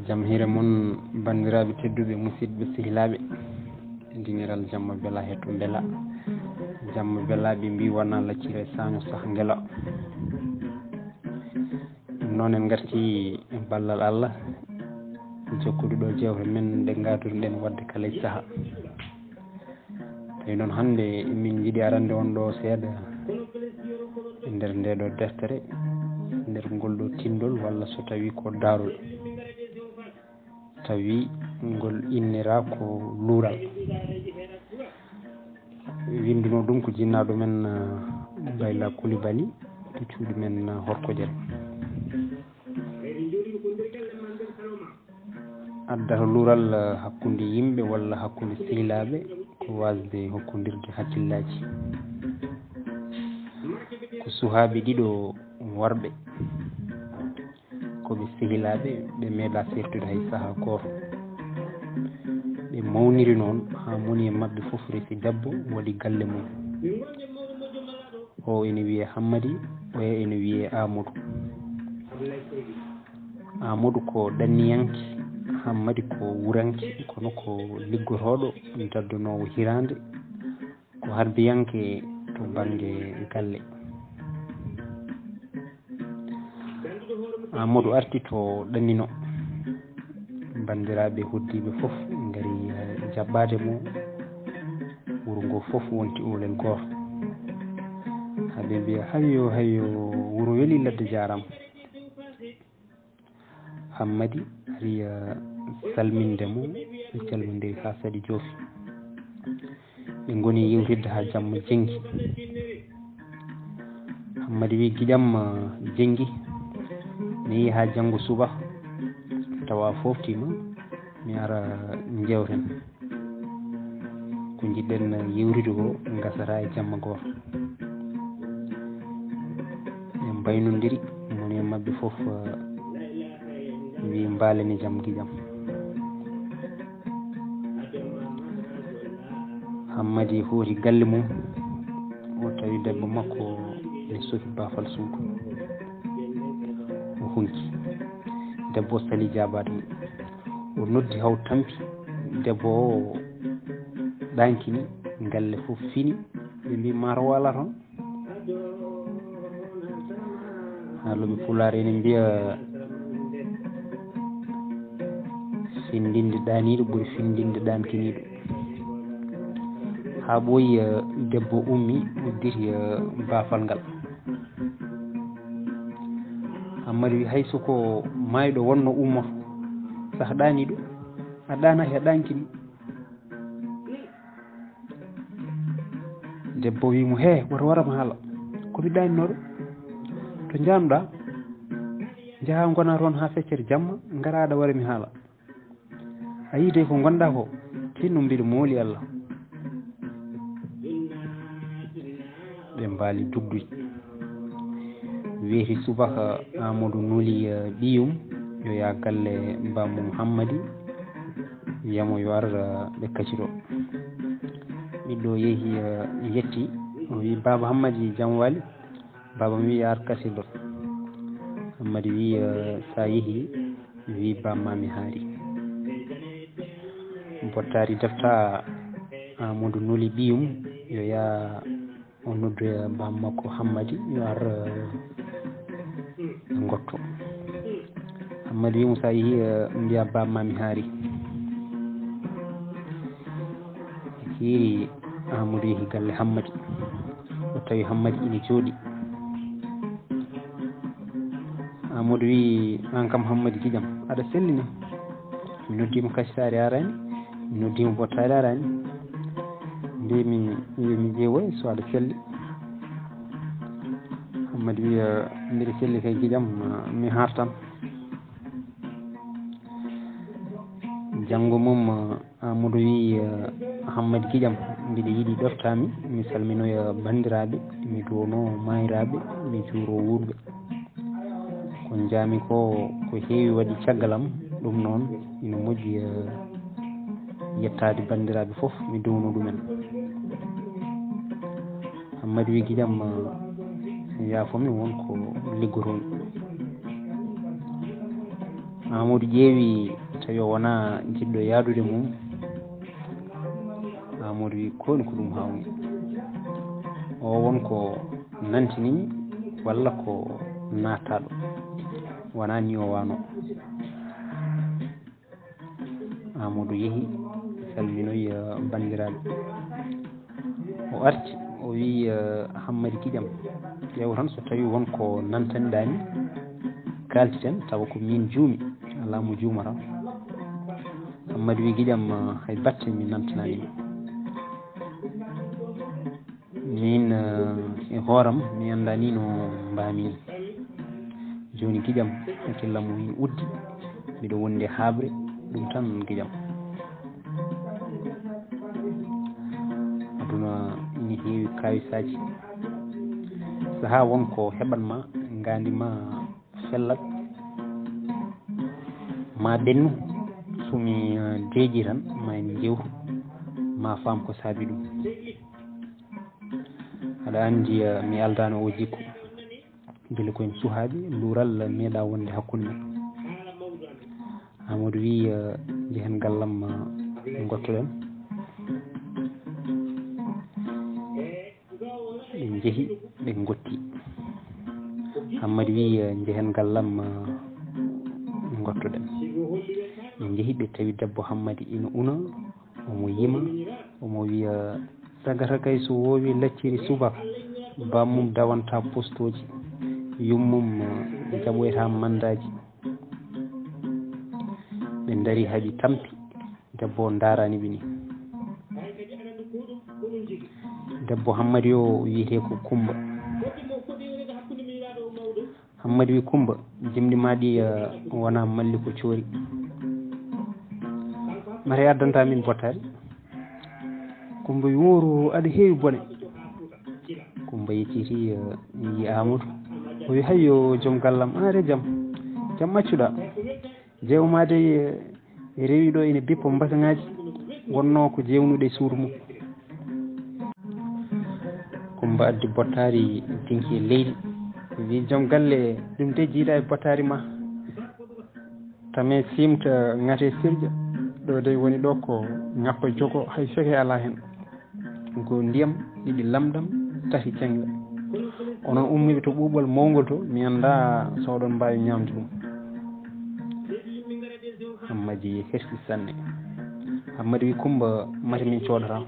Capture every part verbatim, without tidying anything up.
Jam hiire mon, banndiraaɓe tedduɓe, musidɓe sehilaaɓe. Dingiral jamma bela hetto bela. Jamma bela ɓe mbi wona laccire saño sah ngela. Ɗum noon en ngarti e ballal Allah, jokkude ɗo jewte men ɗe ngaadunoɗen waɗde kala e saha. Tawi noon hannde min njiɗi arande on ɗo seeɗa e nder nde ɗo deftere, nder ngol ɗo tinndol, walla so tawi ko daarol. Tawi ngol innira ko luural. Winnduno ɗum ko jinnaaɗo men, ah, Bayla Coulibaly, to cuuɗi men, ah, Horkojel. Addata luural, ah, hakkunde yimɓe walla hakkunde sehilaaɓe ko waasde hokkondirde hakkillaaji. Ko suhaaɓe ɗiɗo worɓe, ko ɓe sehilaaɓe, ɓe meeɗaa seertude hay sahaa gooto. Ɓe mawniri noon haa moni e maɓɓe fof resi debbo, waɗi galle mum. O ene wiyee Hammadi, oya ene wiyee Aamadu. Aamadu ko ɗanniyanke, Hammadi ko wuranke, kono ko liggotooɗo, daddanoowo hiraande, ko harbiyanke to bannge galle. Aamadu arti to ɗannino. Banndiraaɓe hoddiiɓe fof ngari, eh, jaɓɓaade mo. Wuro ngo fof wonti oolel gooto. Haa ɓe mbiya, "Hayyo, hayyo, wuro weli, ladde jaaraama." Hammadi ari, eh, salminde mo, ɓe calmindiri haa saɗi joofi. Ɓe ngoni yewtidde haa jamma jenngi. Hammadi wi, "Giƴam, eh, jenngi, mi yii haa janngo suba, tawa a fooftiima, mi ara njeewten. Ko njiɗɗen yewtude ko gasata e jamma gooto." Ɓe mbaynondiri, moni e maɓɓe fof, eh, wi, "Mbaalani jam giƴam." Hammadi hooti galle mum, o tawi debbo makko ne sofi baafal suudu. O hunki. Debbo o sali jaabaade mo. O noddi haw tampi. Debbo o ɗankini, galle fof fini. Ɓe mbi, "Maa to wala toon." Haalooɓe Pulaar ene mbiya, "Findinde ɗaaniiɗo ɓuri findinde ɗaankiniiɗo." Haa ɓooyi, eh, debbo ummi, udditi, eh, baafal ngal. Hammadi wi, "Hay so ko maayɗo wonno ummoto, sah ɗaaniiɗo, a ɗaanaaki, a ɗaankini." Debbo wi mo, "He, woto wara mi haala. Ko mi ɗaaninooɗo? To njaanuɗaa, njahaa ngonaa toon haa feccere jamma, ngaraa aɗa wara mi haala. A yii dey ko ngonɗaa ko, tinno mbiɗa mooli Allah." Ɓe mbaali dugdude. Weeti subaka, Aamadu nuli, eh, ɓiyum yo yaa galle bammum Hammadi, wiya mo yo ar, eh, ɓe kaciro. Ɓiɗɗo yehi, eh, yetti, o wi, "Baaba Hammadi, jam waali?" Baaba mi wi, "Ar kasirɗo." Hammadi wi, eh, "Sa yehi, wi bamma mi haari." Bottaari defta, Aamadu nuli ɓiyum yo yaa o noddoya bammakko Hammadi yo ar, eh, ɓe ngotto. Hammadi wi mo, "Sa yehi, eh, mbiya bamma mi haari." Kiiri Aamadu yehi galle Hammadi. O tawi Hammadi ina jooɗi. Aamadu wi, "Aan kam Hammadi giƴam, aɗa selli ni. Mi noddiima kacitaari a araani, mi noddiima bottaari a araani. Mbiimi, yo mi ƴeewoy so aɗa selli." Hammadi wi, "Mbiɗa selli kay giƴam, mi hartan." Janngo mum, Amadou wi, eh, Hammadi giƴam, mbiɗa yiɗi ɗoftaami, mi salminoya banndiraaɓe, mi duwono maayiraaɓe, mi juuro wuurɓe. Ko njaami ko, ko heewi waɗi caggal am, ɗum noon ina moƴƴi, eh, yettaade banndiraaɓe fof, mi duwno ɗumen. Hammadi wi, giƴam, eh, yaafo mi, won ko liggotoo mi. Amadou ƴeewi tawi o wonaa jiɗɗo yaadude mum. Amadou wi, "Ko woni ko ɗum haawnii?" O won ko nantinimi walla ko naattaaɗo? Wonaa ni o waano. Amadou yehi, salminoyi, eh, banndiraaɓe. O arti, o wi, eh, "Hammadi giƴam, ƴeew tan so tawi won ko nantaniɗaa mi, kaaltiten, tawa ko min juumi, alaa mo juumata." Hammadi wi, "Giƴam, eh, hay batte mi nantanaani ma. Min, eh, e hooram, mi anndaa ni no mbaami ni. Jooni giƴam, hakkillam o hin uddi, miɗo wondi e haaɓre, ɗum tan giƴam." Aduna ina heewi kaawisaaji. Sahaa won ko heɓan ma, ngaandi ma fellat, ma ɓennu, so mi, eh, deeƴi tan, ma en njeewtu, ma faam ko saabi ɗum. Aɗa anndi, eh, mi aldaano o jikku. Gila ko en suhaaɓe, luural meeɗaa wonde hakkunde men. Amadou wi, eh, "Njehen gallam, eh, ngottoɗen." Ɓe njehi, ɓe ngotti. Hammadi wi, eh, "Njehen gallam, eh, ngottoɗen." Ɓe njehi, ɓe tawi debbo Hammadi ina una, omo yima, omo wiya, "Sagata kay so woowi lacciri subaka, bammum dawanta postooji, yummum, eh, jaɓoyta mandaaji." Ɓe ndari, haɓi tampi, debbo o ndaarani ɓe ni. Debbo Hammadi o wiyetee ko Kumba. Hammadi wi, "Kumba, jimɗi ma ɗi, eh, wona malli ko coori. Mate addanta min bottaari?" Kumba wi, "Wooru aɗa heewi bone." Kumba yecciti, eh, yi Amadou. O wi, "Hayyo, joom gallam, an re jam. Jam maccuɗa. Jeew ma dey, eh, rewi ɗo ina bippa mbasaŋaaji, wonno ko jeewnuɗo e suudu mum." Kumba addi bottaari, dinki e leydi. Wi, "Joom galle, ɗum de jiiɗa e bottaari ma. Tame siimta ŋate sirƴa. Ɗo dey woni ɗo ko ŋappa jogo, hay seke alaa hen. Ko ndiyam, ɗiɗi lamɗam, tati ceŋle. Onon ummiiɓe to ɓuuɓol mawngol to, mi anndaa so oɗon mbaawi ñaamde ɗum." Hammadi hersi sanne. Hammadi wi, "Kumba, mate min coodata."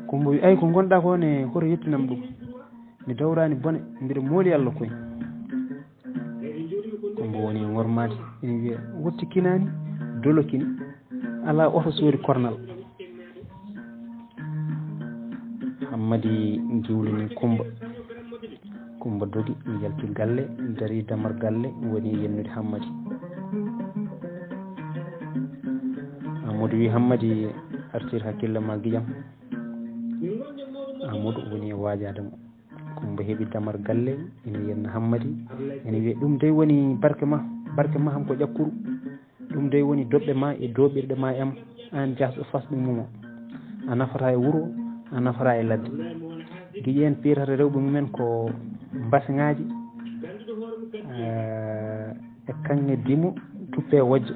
Kumba wi, "Ay, ko ngonɗaa ko ne, hoto yettinam ɗum. Mi dawraani bone, mbiɗa mooli Allah koy." Kumba woni ŋormaade, ina wiya, "Wotti kinaani, dolo kini, alaa oto soodi kornal." Hammadi giwlini Kumba. Kumba dogi, yalti galle, dari damar galle, woni yennude Hammadi. Amadou wi, "Hammadi, artir hakkille ma, giƴam." Amadou woni e waajaade mo. Kumba heɓi damar galle, ina yenna Hammadi, ina wiya, "Ɗum dey woni barke ma, barke ma ham ko ƴakkuru. Ɗum dey woni doɓɓe ma e dooɓirɗe ma am, aan jahɗo fasɓe mumo. A nafata e wuro, a nafata e ladde. Giƴe en peetata rewɓe mumen ko mbasaŋaaji, eh, e kaŋŋe dimo, tuppe wojja.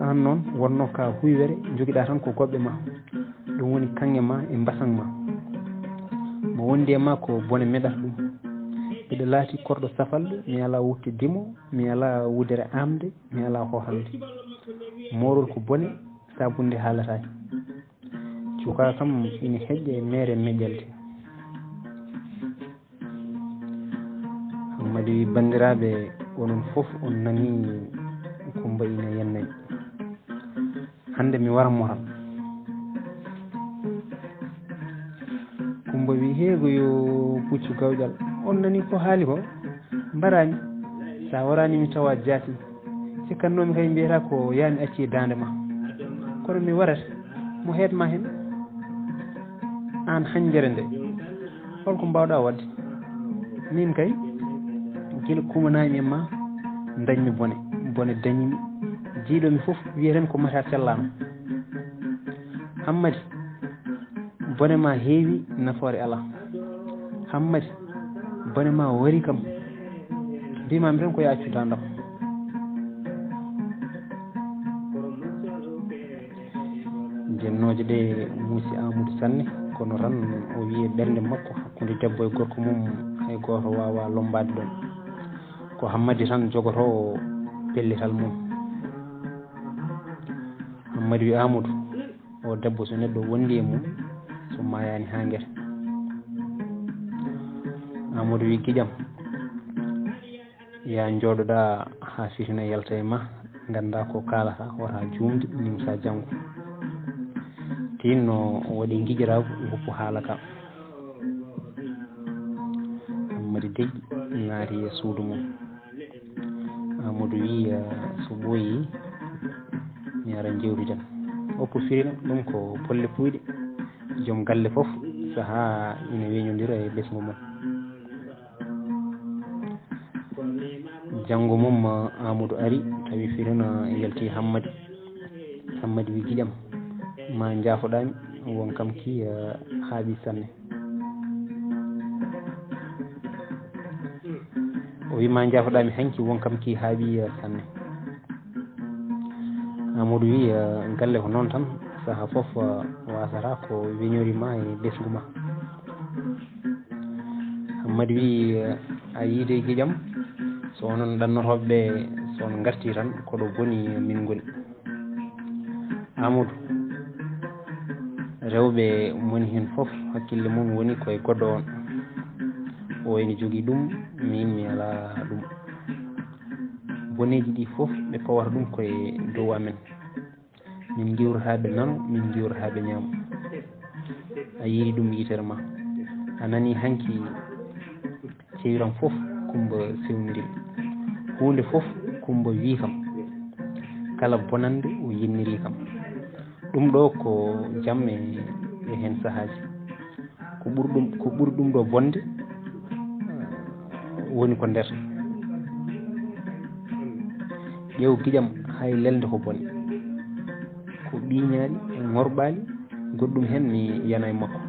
Aan noon wonno ka huywere, jogiɗa tan ko goɓɓe ma. Ɗum woni kaŋŋe ma e mbasaŋ ma. Mo wondi e ma ko bone meɗata ɗum. Mbiɗa laati korɗo safalɗo, mi alaa wutte dimo, mi alaa wudere amde, mi alaa hohande. Moorol ko bone, sabunde haalataake. Cuka kam ina heƴƴa e meere meƴƴalde." Hammadi wi, "Banndiraaɓe, onon fof on nanii Kumba ina yennay. Hannde mi wara moral." Kumba wi, "Heego yo puccu gawƴal, on nanii ko haali ko? Mbaraani. Sa waraani mi tawa jaati. Sikkannoomi kay mbiyata ko yaa mi acci daande ma. Kono mi warat mo heed ma heen. Aan hanjere nde, holko mbaawɗa waɗde? Min kay, gila kumanaami e ma, dañmi bone. Bone dañmi. Jiiɗo mi fof wiyeten ko mata sellaama. Hammadi, bone ma heewi, nafoore alaa. Hammadi, bone ma wari kam. Mbimaami tan ko yaa accu daandam." Jennooje ɗe muusi Aamadu sanne, kono tan o wiyi e ɓernde makko, hakkunde debbo e gorko mum, hay gooto waawaa lommbaade ɗoon. Ko Hammadi tan jogotoo pellital mum. Hammadi wiyi, "Aamadu, o debbo, so neɗɗo wondi e mum, so maayaani haa ngete." Aamadu wiyi, "Giƴam, yaa njooɗoɗaa haa fitina yalta e ma, nganndaa ko kaalata, wota juumde, nimsa janngo." Tinno o waɗi ngijiraagu, woppu haala ka. Hammadi deƴƴi, naati e suudu mum. Aamadu wiyi, "So ɓooyii, mi ara njeewtiden." Woppu firina, ɗum ko bolle puuyɗe. Joom galle fof sahaa ina weñondira e ɓesngu mum. Janngo mum, Aamadu ari, tawi firina yalti Hammadi. Hammadi wiyi, "Giƴam, ma njaafoɗaa mi, won kam ki, eh, haaɓi sanne." O wiyi, "Ma njaafoɗaa mi hanki, won kam ki haaɓi, eh, sanne." Aamadu wiyi, "Eh, galle ko noon tan, sahaa fof, eh, waasata ko weñori ma e ɓesngu ma." Hammadi wiyi, "A yii dey giƴam, so onon ɗannotooɓe ɓe, so on ngartii tan, ko ɗo boni min ngoni." Aamadu, rewɓe moni heen fof, hakkille mum woni koye goɗɗo oon. O ene jogii ɗum, miin mi alaa ɗum. Boneeji ɗi fof, ɓe pawata ɗum koye dow amen. Min ngiwrata ɓe nano, min ngiwrata ɓe ñaamo. A yiiri ɗum yitere ma. A nani hanki cewiram fof Kumba sewniri. Huunde fof Kumba wi kam. Kala bonannde o yinniri kam. Ɗum ɗo ko jam e, e heen sahaaji. Ko ɓuri ɗum, ko ɓuri ɗum ɗo bonde, eh, woni ko nder. Ƴeew giƴam, hay lelde ko bone. Ko ɓiiñaaɗi, ŋorɓaali, goɗɗum heen mi yana e makko.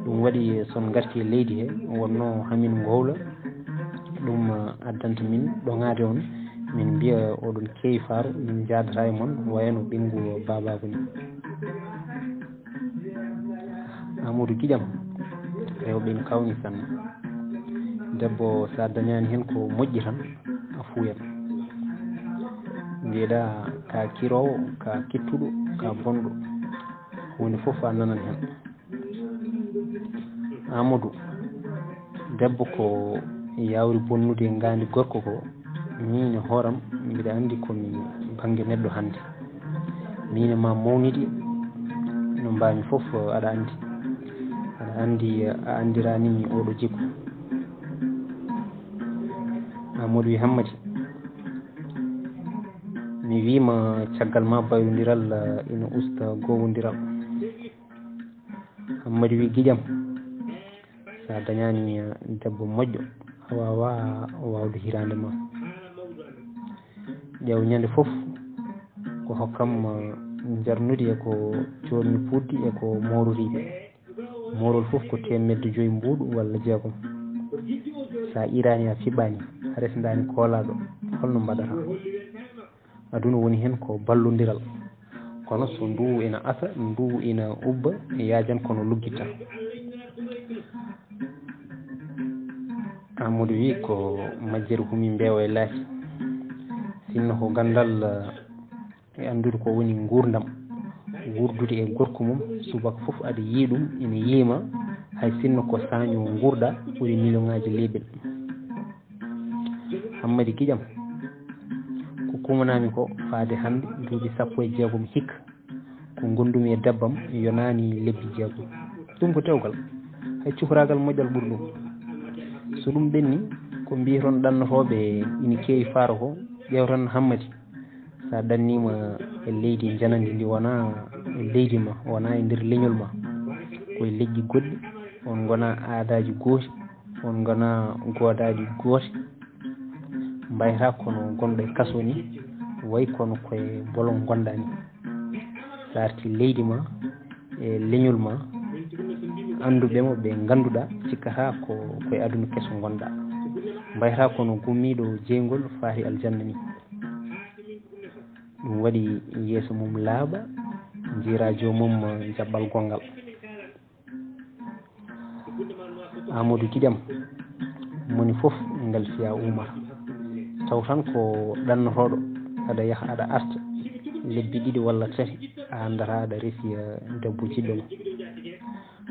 Ɗum waɗi so on ngarti e leydi he, wonno hamin ngowla, ɗum, eh, addanta min ɗoŋaade on, min mbiya oɗon keewi faaro, min njaadata e mon, wayno ɓinngu baabaagu ni. Amadou giƴam, rewɓe ina kawni sanne. Debbo, so a dañaani heen ko moƴƴi tan, a fuuyat. Mbiyeɗaa ka kiroowo, ka kittuɗo, ka bonɗo. Huunde fof a nanan heen. Amadou, debbo ko yawri bonnude ngaandi gorko ko, miin e hooram mbiɗa anndi ko mi bannge neɗɗo hannde. Miin e ma mawnidi no mbaami fof aɗa anndi. Aɗa anndi a anndiraani mi oɗo jikku. Amadou wi Hammadi, mi wiima caggal ma bayrodiral ina usta gowondiral. Hammadi wi giƴam, so a dañaani debbo moƴƴo, a waawaa waawde hiraande ma. Ƴeew ñande fof ko hokkam, eh, jarnude e ko coodmi puɗdi e ko moororiiɓe. Moorol fof ko teemedde joyi mbuuɗu walla jeegom. So a iraani a fiɓaani, a resndaani koolaaɗo, holno mbaɗata? Aduna woni heen ko ballondiral. Kono so nduwu ina asa, nduwu ina ubba, yaajan kono luggitta. Amadou wi ko majjere humi mbeewa e laaci. Sinno ko ganndal, eh, e anndude ko woni nguurndam. Wuurdude e gorko mum, subaka fof aɗa yii ɗum, ina yiima, hay sinno ko saaño nguurɗa, ɓuri miliyoŋaaji leeɓel. Hammadi giƴam, ko kumanami ko faade hannde duuɓi sappo e jeegom hikka, ko ngondumi e debbam yonaani lebbi jeegom. Ɗum ko tewgal, hay cukoraagal moƴƴal ɓuri ɗum. So ɗum ɓenni, ko mbiyeton ɗannotooɓe ina keewi faaro ko, ƴeewtan Hammadi. So a ɗanniima e leydi njanandi ndi wonaa e leydi ma, wonaa e nder leñol ma, ko e leƴƴi goɗɗi, on ngonaa aadaaji gooti, on ngonaa goodaaji gooti, mbayata kono ngonɗo e kaso ni, way kono koye bolon ngonɗaa ni. So a artii leydi ma, e leñol ma, annduɓe mo ɓe ngannduɗaa, cikkataa ko koye aduna keso ngonɗaa. Mbayata kono gummiiɗo jeyngol faati aljanna ni. Ɗum waɗi yeeso mum laaɓa, Njiira joomum jaɓɓal gonngal. Amadou Giƴam, moni fof ngal fiya umar. Taw tan ko ɗannotooɗo, aɗa yaha aɗa arta lebbi ɗiɗi walla tati, a anndataa aɗa resi, eh, debbo jiɗɗo ma.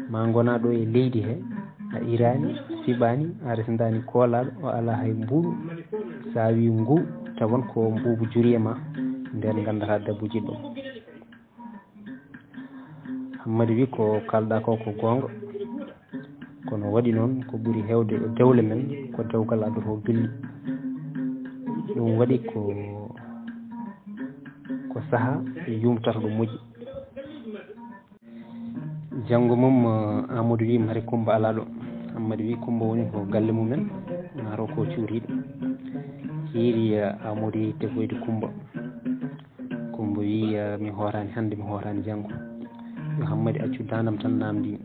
Ma ngonaa ɗo e leydi he, a iraani, a fiɓaani, a resndaani koolaaɗo, o alaa hay mbuuɗu. So a wii ngu, tawan ko mbuubu juri e ma, ndeen nganndataa debbo jiɗɗo ma. Hammadi wi ko kalɗa ko ko goonga. Kono waɗi noon ko ɓuri heewde e dewle men ko dewgal adotoo gilli. Ɗum waɗi ko, ko saha yumtata ɗo moƴƴi. Janngo mum, eh, Amadou wi mari Kumba alaa ɗo. Hammadi wi Kumba woni ko galle mumen, maaro ko cuuriiɗo. Hiiri, eh, Amadou yehi tefoyde Kumba. Kumba wi, eh, mi hooraani hannde, mi hooraani janngo. Yo Hammadi accu daandam tan naamndin.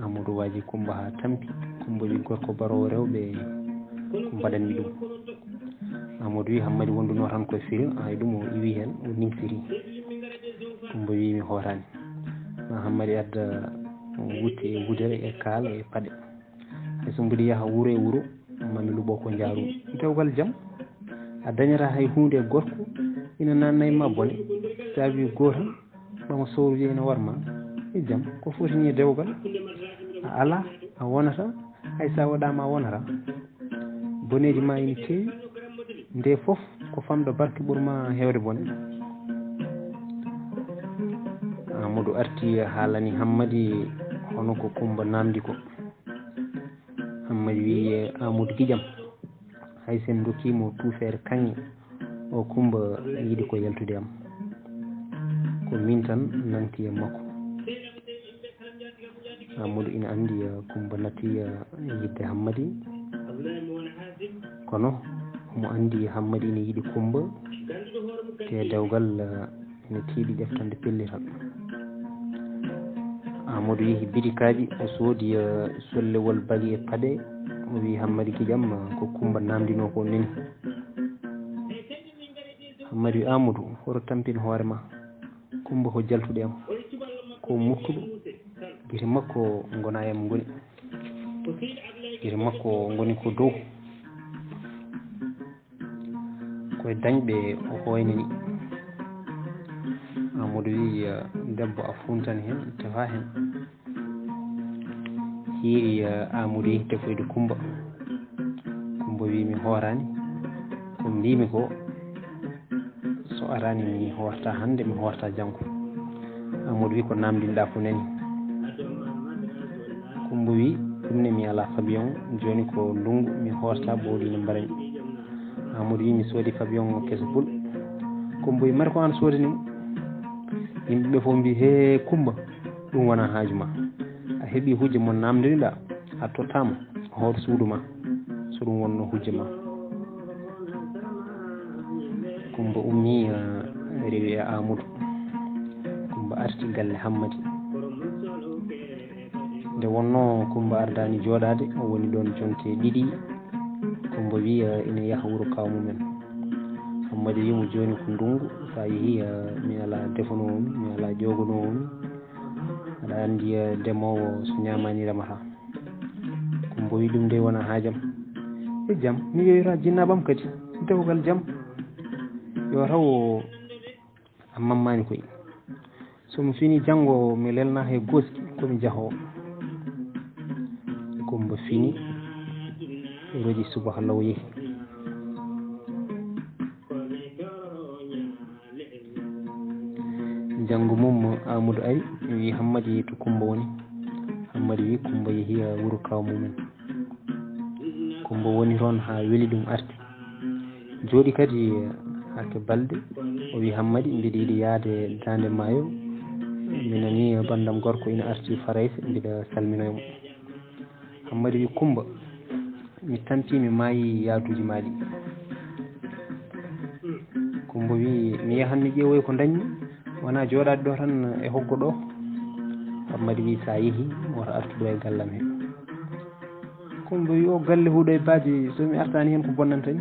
Amadou waaji Kumba haa tampi. Kumba wi gorko baroowo rewɓe ko mbaɗanmi ɗum. Amadou wi Hammadi wondunoo tan koye firi, ay ɗum o iwi heen, o nimsiri. Kumba wi mi hooraani. Ma Hammadi adda wutte e wudere e kaala e paɗe. Hay so mbiɗa yaha wuro e wuro, ma mi luɓo ko njaarum. Dewgal jam, a dañataa hay huunde e gorko, ina naatna e ma bone. Saabi gooto, ɓama sowrude ina war ma. E jam, ko foti ni e dewgal? A alaa, a wonataa, hay so a waɗaama a wonataa. Boneeji ma ina keewi, nde fof ko famɗo barke ɓur ma heewde bone. Amadou arti haalani Hammadi hono ko Kumba naamndi ko. Hammadi wi, Amadou Giƴam, hay sen dokkii mo tuufeere kaŋŋe, o Kumba yiɗi ko yaltude am. Ko min tan nangti e makko. Amadou ina anndi, eh, Kumba natti, eh, yidde Hammadi. Kono omo anndi Hammadi ina yiɗi Kumba. Te dewgal, eh, ina tiiɗi ƴeftande pellital. Amadou yehi bitikaaji, o soodi, eh, sollewol bagi e paɗe. O wi Hammadi Giƴam, eh, ko Kumba naamndinoo ko nani. Hammadi wi Amadou, hoto tampin hoore ma. Kumba ko jaltude am, ko muttuɗo, gite makko ngona e am ngoni. Gite makko ngoni ko dow. Koye dañɓe o hoynani. Amadou wi, eh, debbo a funtani heen, tefa heen. Hiiri, eh, Amadou yehi tefoyde Kumba. Kumba wi mi hooraani. Ko mbimi ko, so araani mi hoorta hannde, mi hoorta janngo. Amadou wi ko naamndinɗa ko nani. Kumba wi ɗum ne mi alaa fabion, jooni ko ndungu mi hoorta bowɗi ne mbarami. Amadou wi mi soodi fabion o keso pul. Kumba wi mari ko aan soodani mo. Yimɓe ɓe fof mbi he Kumba, ɗum wona haaju ma. A heɓi hujja mo naamndiniɗa, a tottama, hoor suudu ma, so ɗum wonno hujja ma. Kumba ummi, eh, rewi e Amadou. Kumba arti galle Hammadi. Nde wonno Kumba ardaani jooɗaade, o woni ɗoon jonte ɗiɗi. Kumba wi, eh, ina yaha wuro kaaw mumen. Hammadi wi mo jooni ko ndungu, so a yehi, eh, mi alaa defanoo mi, mi alaa ƴooganoo mi. Aɗa anndi, eh, ndemoowo so ñaamaani remataa. Kumba wi ɗum de wona haajam. E jam, mi yeeyora jinnaaɓam kadi. Dewgal jam. Yo taw a mammaani koy. So mi fini janngo mi lelna he gooski ko mi jahoo. Kumba fini, roƴi subaka law yehi. Janngo mum Amadou ari, wi Hammadi to Kumba woni. Hammadi wi Kumba yehi wuro kaaw mumen. Kumba woni toon haa weli ɗum arti. Jooɗi kadi hakke balɗe, o wi Hammadi, mbiɗa yiɗi yahde Daande Maayo. Mi nani banndam gorko ina arti Farayse, mbiɗa salminoya mo. Hammadi wi Kumba, mi tampi mi maayi yaaduuji ma ɗi. Kumba wi mi yahan mi ƴeewoy ko dañmi, wona jooɗaade ɗo tan e hoggo ɗo. Hammadi wi sa yehi, woto artu ɗo e gallam he. Kumba wi o galle huɗo e baaji, so mi artaani heen ko bonnanta mi.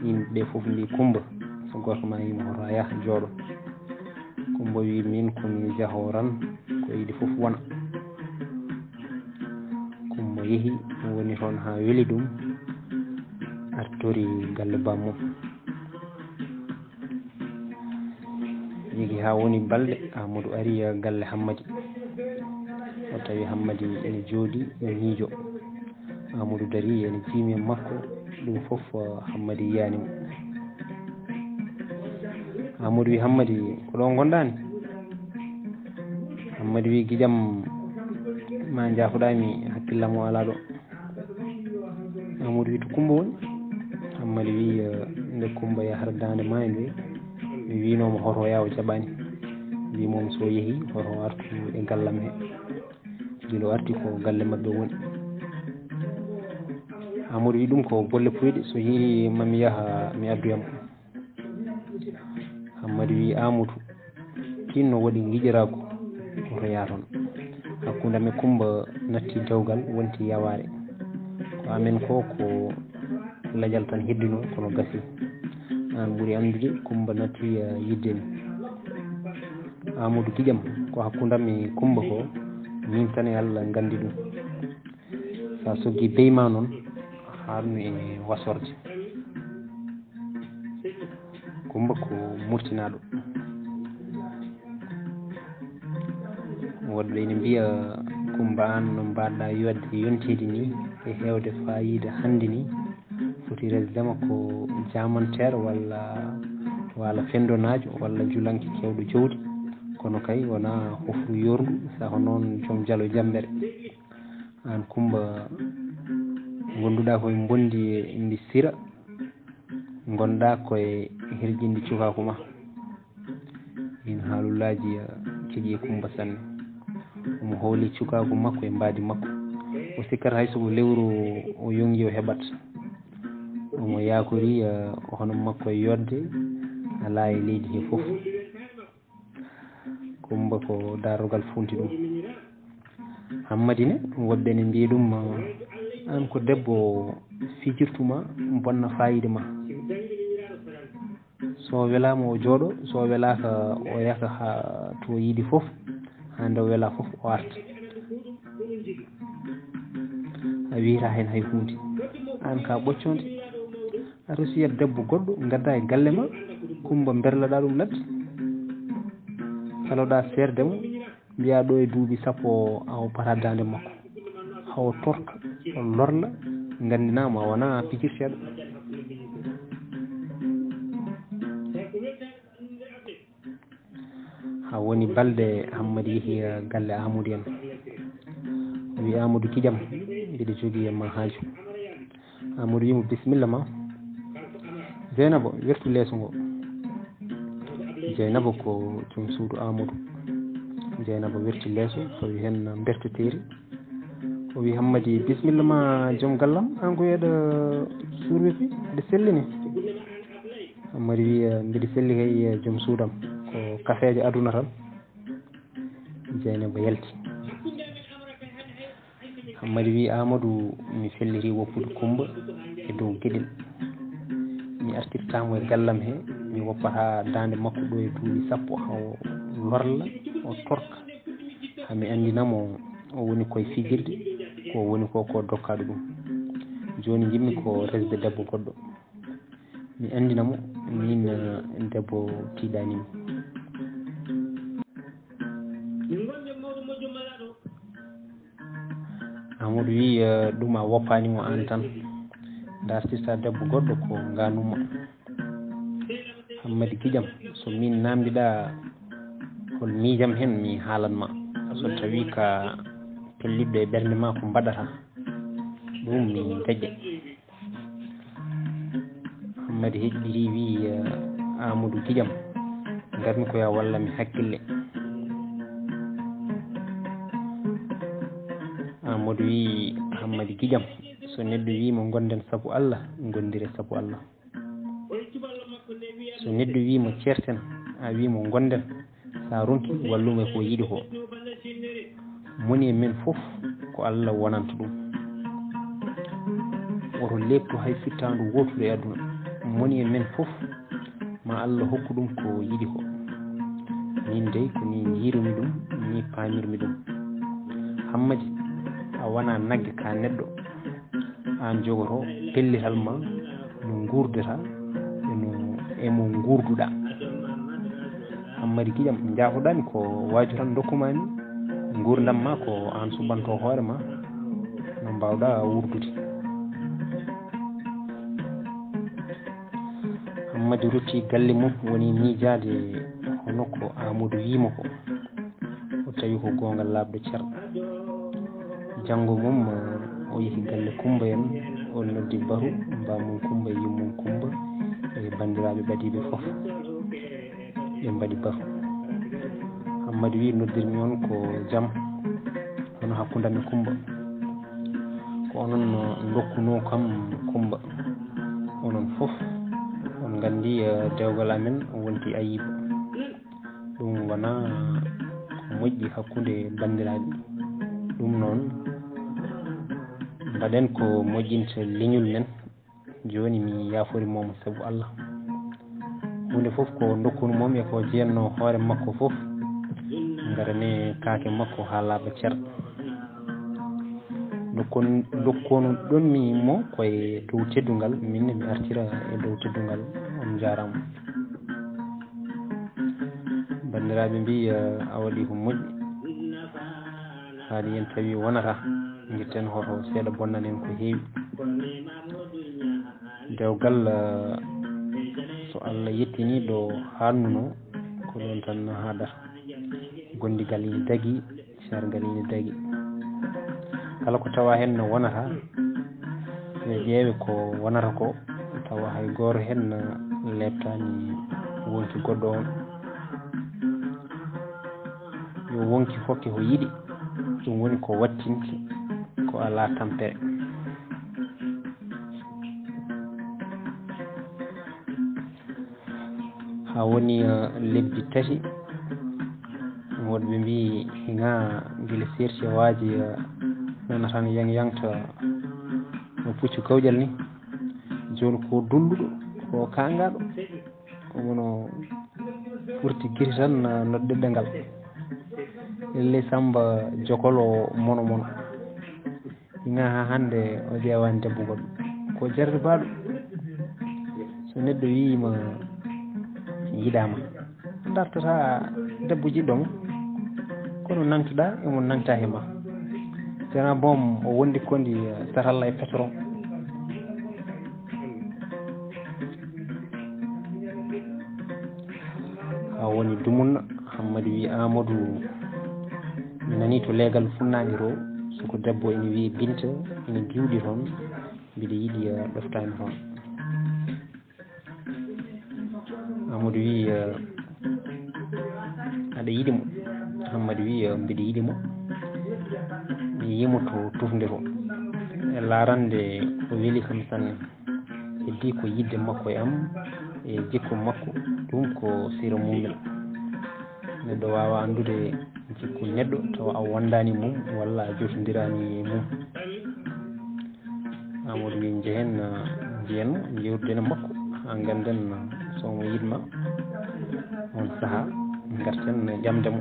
Yimɓe ɓe fof mbi Kumba, so Gorko ma yimo hoto a yah jooɗo. Kumba wi min ko mi jahoran ko yiɗi fof wona. Kumba yehi woni toon haa weli ɗum artori galle bammum. Yigi haa woni balɗe Amadou ari galle Hammadi. O tawi Hammadi ene jooɗi ene miijo. Amadou dari ene jiimi e makko, ɗum fof Hammadi yiyani mo. Amadou wi Hammadi, ko ɗo gonɗani? Hammadi wi giƴam ma jaafoɗami, hakkillam o ala ɗo. Amadou wi to Kumba woni? Hammadi wi nde Kumba yahata dande ma nde mi winoma hoto yaw jaɓani. Wi mom so yehi hoto artu e gallam he. Gila o arti ko galle maɓɓe woni. Amadou wi ɗum ko golle puyɗe, so yiɗi mami yaha mi adduyam. Hammadi wi Amadou, tinno waɗi giƴiraagu, oto yaa toon. Hakkunde amen Kumba natti dewgal wonti yawaare. Ko amen ko ko lajal tan heddino kono gasi. An ɓuri anndude Kumba natti yidde ni. Amadou giƴam ko hakkunde amen Kumba ko min tan e Allah nganndi ɗum. Sa soggi bey ma noon haɗnu e wasorde. Kumba ko murtinaɗo. Woɗɓe ene mbiya Kumba an no mbaɗɗa yodde yonteede ni e hewde fayida hannde ni foti resdema ko jamanteer walla wala fendonajo walla julanke kewɗo jawdi kono kay wona hofru yorndu saho noon joom jalo e jammere. An Kumba ngonduɗa koye mbondi ndi sira ngonɗa koye hirjindi cukaku ma. Ɗin haalullaji keƴi Kumba sanne. Omo howli cukaku makko e mbaadi makko. O sikkat hay soko lewru o yongi o heɓat. Omo yakori hono makko e yodde ala e leydi he fof. Kumba ko darrugal funti ɗum. Hammadi ne woɓɓe ne mbiya ɗum an ko debbo fijirtuma bonna fayida ma. So welama o jooɗo, so welaka o yaka ha to yiɗi fof, ha nde wela fof o arta. A wiyata hen hay hunde. An ka ɓocconde. Aɗa siyat debbo goɗɗo gadda e galle ma, Kumba berloɗa ɗum ladde. Caloɗa seerde mo, mbiya ɗo e duuɓi sappo o awo pata dande makko. Hawo torka, o lorla, gandinama wona picir seeɗa. Ha woni balɗe Hammadi yehi galle Amadou en. O wi Amadou giƴam, mbiɗa jogii e ma haaju. Amadou wimo bisimilla ma. Jeynaba wertu leeso ngo. Jeynaba ko joom suudu Amadou. Jeynaba werti leeso fawi hen berteteeri. O wi Hammadi bisimilla ma joom gallam an ko yeɗa surwisi ɗe sellini. Hammadi wi mbiɗa selli kay joom suudam ko kafeeje aduna tan. Jeynaba yalti. Hammadi wi Amadou mi felliti woppude Kumba e dow geɗel. Mi artirtamo e gallam he mi woppata dande makko ɗo e duuɓi sappo hawo lorla o torka. Hami andinamo o woni koye fijirde ko woni ko ko dokkaɗo ɗum. Joni jimmi ko resde debbo goɗɗo. Mi andina mo min debbo tiiɗanimi. Amadou wi ɗum a woppani mo an tan dartirta debbo goɗɗo ko ganuma. Hammadi giƴam so min namdiɗa hol miijam hen mi haalan ma. So tawi ka pelliɗɗo e ɓernde ma ko mbaɗata ɗum mi daƴƴa. Hammadi heƴƴiri wi Amadou giƴam garmi ko ya walla mi hakkille. Amadou wi Hammadi giƴam so neɗɗo wimo gonden sabu Allah gondire sabu Allah. So neɗɗo wimo certen a wimo gonden sa ronki wallumo ko yiɗi ko. Moni e men fof ko Allah wonanta ɗum. Woto leɓtu hay fittandu woturu e aduna. Moni e men fof Ma Allah hokku ɗum ko yiɗi ko. Min dey ko ni njiirumi ɗum, ni paamirmi ɗum. Hammadi, a wona nagge ka neɗɗo. Aan jogoto pellital ma no nguurdata e no, e mo nguurduɗaa. Hammadi giƴam, njaafoɗaami ko waaju tan ndokkumaami. Nguurndam ma ko aan suɓanto hoore ma no mbaawɗaa wuurdude. Hammadi rutti galle mum, woni miijaade hono ko Aamadu wiyi mo ko. O tawi ko goonga laaɓɗo cer. Janngo mum, o yehi galle Kummba en, o noddi Baru, bammum Kummba, yummum Kummba, e banndiraaɓe ɓadiiɓe fof. Ɓe mbaɗi Baru. Hammadi wiyi, "Noddirmi on ko jam, hono hakkunde am e Kummba. Ko onon ndokkunoo kam Kummba. Onon fof, on nganndi, eh, dewgal amen wonti ayiba. Ɗum wonaa ko moƴƴi hakkunde banndiraaɓe. Ɗum noon, mbaɗen ko moƴƴinta leñol men. Jooni mi yaaforii mo sabu Allah. Huunde fof ko ndokkunoo mo e ko jeyannoo hoore makko fof, ngaranee kaake makko haa laaɓa cer." Ndokkon-, ndokkunoɗon mi mo ko e dow teddungal, min mi artira e dow teddungal. On njaaraama. Banndiraaɓe mbii, eh, a waɗii ko moƴƴi. Haali en tawi wonata, ngirten hoto seeɗa bonnan en ko heewi. Dewgal, eh, so Allah yettinii ɗo haannunoo, ko ɗoon tan haaɗata. Gondigal ina dagii, sargal ina dagii. Kala ko tawa heen no wonata, yo ƴeewe ko wonata ko, tawa hay gooto heen leeptaani wonki goɗɗo on. Yo wonki hokke ko yiɗi, ɗum woni ko wattinki ko alaa tampere. Haa woni, eh, lebbi tati, woɗɓe mbii, "Hinaa gila serti e waaji, eh, nana tan yang yangta no puccu kawƴal ni. Jooni ko dulluɗo, ko kaangaaɗo, ko mono furti giri tan, eh, nodde ɗemngal. Lelle Samba jokolo mono mono." Ina haa hannde o ƴeewaani debbo goɗɗo. Ko jarlibaaɗo. So neɗɗo wiyiima yiɗaama, dartataa debbo jiɗɗo mo. Kono nangtoɗaa, emo nangta he ma. Tena boom o wondi kondi satalla e pétrole. Haa woni dumunna, Hammadi wi Aamadu, mi nanii to leegal funnaange to, soko debbo ina wiyi Binta, ina juuɗi toon, mbiɗa yiɗi, eh, ɗoftaani toon. Aamadu wi, eh, aɗa yiɗi mo? Hammadi wi, eh, mbiɗa yiɗi mo. Mi yii mo to tufnde to. E laarande o weli kam sanne. Heddii ko yiɗde makko e am, e jikku makko, ɗum ko sira mumel. Neɗɗo waawaa anndude jikku neɗɗo tawa a wondaani mum walla a jotondiraani e mum. Aamadu wi, njehen, njiyen mo, njeewtiden e makko, haa ngannden so omo yiɗ ma. Oon sahaa, ngarten ƴamde mo.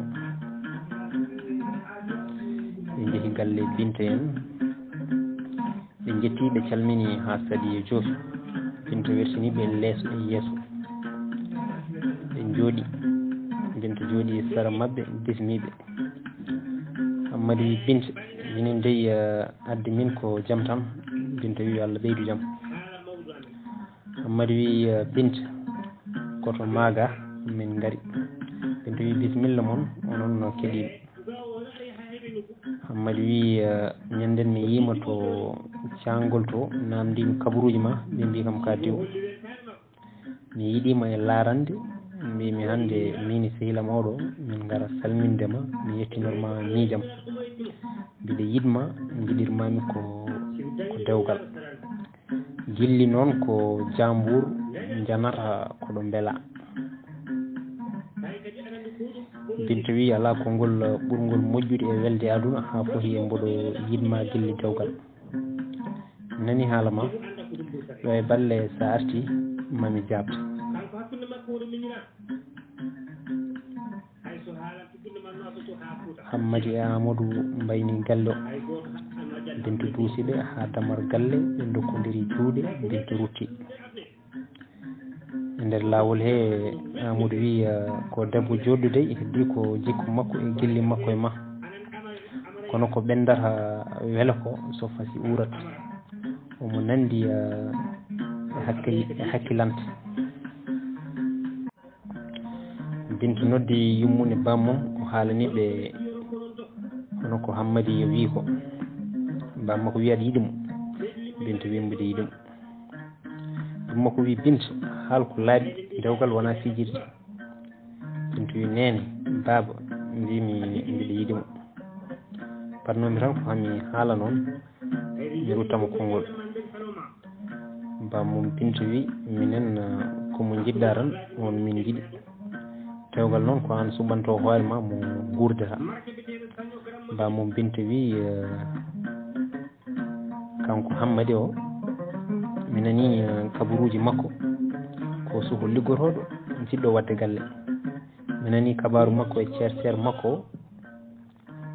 Ɓe njehi galle Binta en. Ɓe njettii, ɓe calminii haa Sadiya joofi. Binta wersinii ɓe leeso e yeeso. Ɓe njooɗii. Binta jooɗii sara maɓɓe, bismii ɓe. Hammadi wi, Binta, minen dey, eh, addi min ko jam tan. Binta wi, "Yo Allah ɓeydu jam." Hammadi wi, eh, "Binta, koto maaga, min ngari." Binta wi, "Bismilla mon, onon no keɗiiɓe." Hammadi wi, eh, "Ñannden mi yiima to caangol to, naamndiimi kabaruuji ma, ɓe mbii kam ka diw. Mi yiɗiima e laarande, mbiimi hannde miin e sehil am oɗo, min ngara salminde ma, mi yettinor ma miijam. Mbiɗa yiɗ ma, njiɗirmaami ko, ko dewgal. Gilli noon ko jaambuur njanata koɗo mbela." Binta wi, "Alaa konngol ɓurngol moƴƴude e welde aduna haa foti e mboɗo yiɗ ma gilli dewgal. Nani haala ma, ɗo e balle sa arti mami jaabte." Hammadi e Amadou mbayni galle o. Binta duusi ɓe haa damar galle, ɓe ndokkondiri juuɗe, Binta rutti. E nder laawol he, Amadou wi, eh, ko debbo joɗɗo dey, heddi ko jikku makko e gilli makko e ma. Kono ko ɓendata welo ko so fasi uurat. Omo nandi, eh, e hakkil-, e hakkilante. Binta noddi yummum e bammum, o haalani ɓe hono ko Hammadi yo wi ko. Bammakko wi aɗa yiɗi mo? Binta wi mbiɗa yiɗi mo. Bammakko wi, Binta, haal ko laaɓi, dewgal wona fijirde. Binta wi, neene, baaba, mbimi mbiɗa yiɗi mo. Parnomi tan ko hami haala noon, mi rutta mo konngol. Bammum Binta wi, minen, eh, ko mo njiɗɗa tan, on min njiɗi. Dewgal noon ko aan suɓanto hoore ma mo guurdata. Bammum Binta wi, eh, kanko Hammadi o, mi nani, eh, kabaruuji makko, ko suho liggotooɗo, jiɗɗo waɗde galle. Mi nani kabaaru makko e ceer ceer makko o,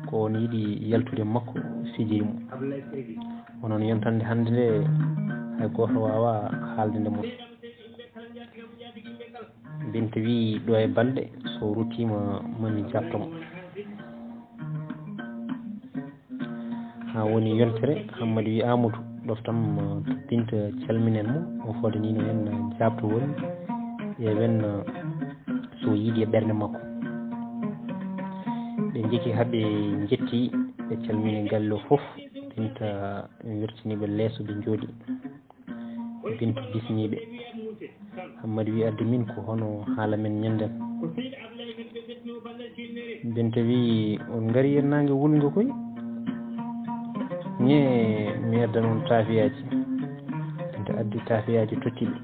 ko on yiɗi yaltude makko, fijiri mo. Onon yontande hannde nde, hay gooto waawaa haalde nde mo. Binta wi, ɗo e balɗe, so ruttiima, mami jaabto mo. Haa woni yontere, Hammadi wi, Amadou, ɗoftam, uh, Binta, calminen mo, o foodanino en, uh, jaabtowol, ƴeewen, uh, so yiɗi e ɓernde makko. Ɓe njeki haa ɓe njetti, ɓe calmini galle o fof. Binta wirtini ɓe leeso, ɓe njooɗi. Binta bismiiɓe. Hammadi wi, addi min ko hono haala men ñanden. Binta wi, on ngari e naange wulngo koy? Ñe, mi addan on taafiyaaji. Binta addi taafiyaaji totti ɓe.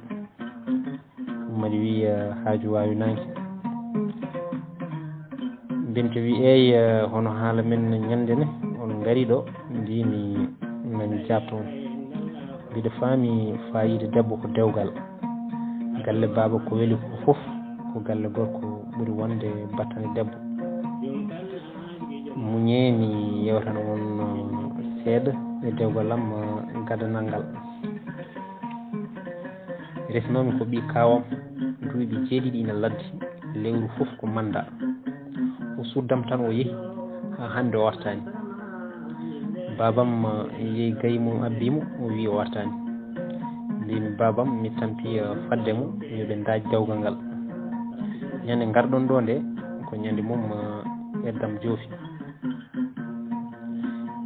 Hammadi wi, eh, haaju waawi naange. Binta wi, eey, eh, hono haala men ñande ne, on ngari ɗo, mbimi mami jaabto on. Mbiɗa faami faayiida debbo ko dewgal. Galle baaba ko weli ko fof, ko galle gorko ɓuri wonde battane debbo. Muñee mi yewtana on, eh, seeɗa e dewgal am, eh, gadanal ngal. Resnoomi ko ɓii kaawam, duuɓi jeeɗiɗi ina laddi, lewru fof ko mannda. O suddam tan o yehi, haa hannde o artaani. Baabam, eh, yehi gayi mum abbii mo, o wiyi o artaani. Mbimi baabam, mi tampi, eh, fadde mo, yo ɓe ndaaj dewgal ngal. Ñande ngarɗon ɗo nde, ko ñande mum, eh, eddam joofi.